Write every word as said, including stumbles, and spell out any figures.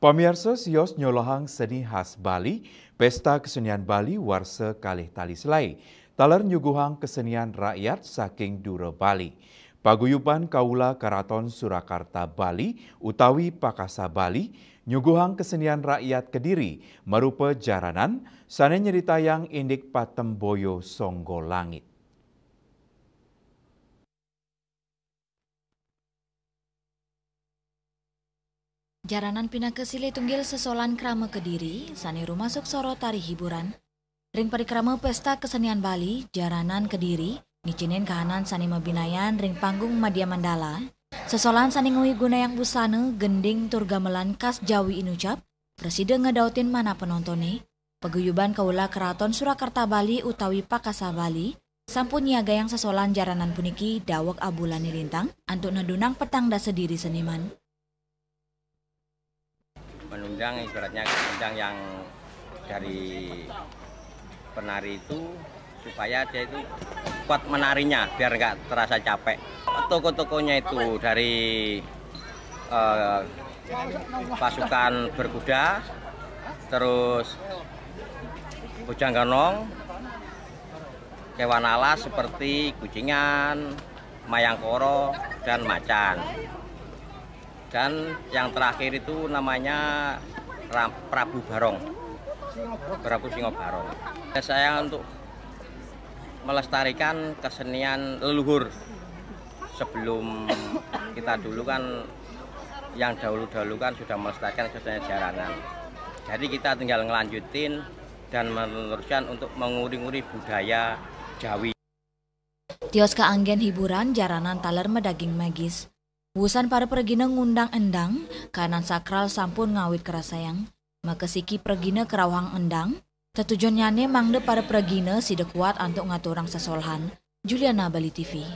Pamiarsa, sios nyolohang seni khas Bali, Pesta Kesenian Bali warsa kalih tali selai, taler nyuguhang kesenian rakyat saking dura Bali. Paguyuban Kaula Karaton Surakarta Bali utawi Pakasa Bali nyuguhang kesenian rakyat Kediri marupa jaranan sane nyeritayang indik Patemboyo Songgo Langit. Jaranan pinaka silih tunggil sesolan krama Kediri sane rumasuk soroh tari hiburan. Ring parikrama Pesta Kesenian Bali, jaranan Kediri ngicinin kahanan sane mabinayan ring panggung Madya Mandala. Sesolan sane ngawigunayang busana, gending tur gamelan khas Jawi inucap, prasida ngedautin manah penontone. Paguyuban Kaula Keraton Surakarta Bali utawi Pakasa Bali sampun nyiagayang sesolan jaranan puniki daweg abulane lintang antuk nedunang petang dasa diri seniman. Mengundang, ibaratnya mengundang yang dari penari itu supaya dia itu kuat menarinya biar nggak terasa capek. Toko-tokonya itu dari eh, pasukan berkuda, terus Bojong Gendong, kewan alas seperti kucingan, mayangkara, dan macan. Dan yang terakhir itu namanya Ra-, Prabu Barong. Prabu Singo Barong. Saya untuk melestarikan kesenian leluhur. Sebelum kita dulu kan, yang dahulu-dahulu kan sudah melestarikan kesenian jaranan. Jadi kita tinggal ngelanjutin dan meneruskan untuk menguri-nguri budaya Jawi. Tios kaanggen hiburan, jaranan taler madaging magis. Wusan para pragina ngundang endang, kahanan sakral sampun ngawit karasayang. Makasiki pragina karauhang endang, tetujonnyane mangda para pragina sida kuat antuk ngaturang sesolhan. Juliana, Bali T V.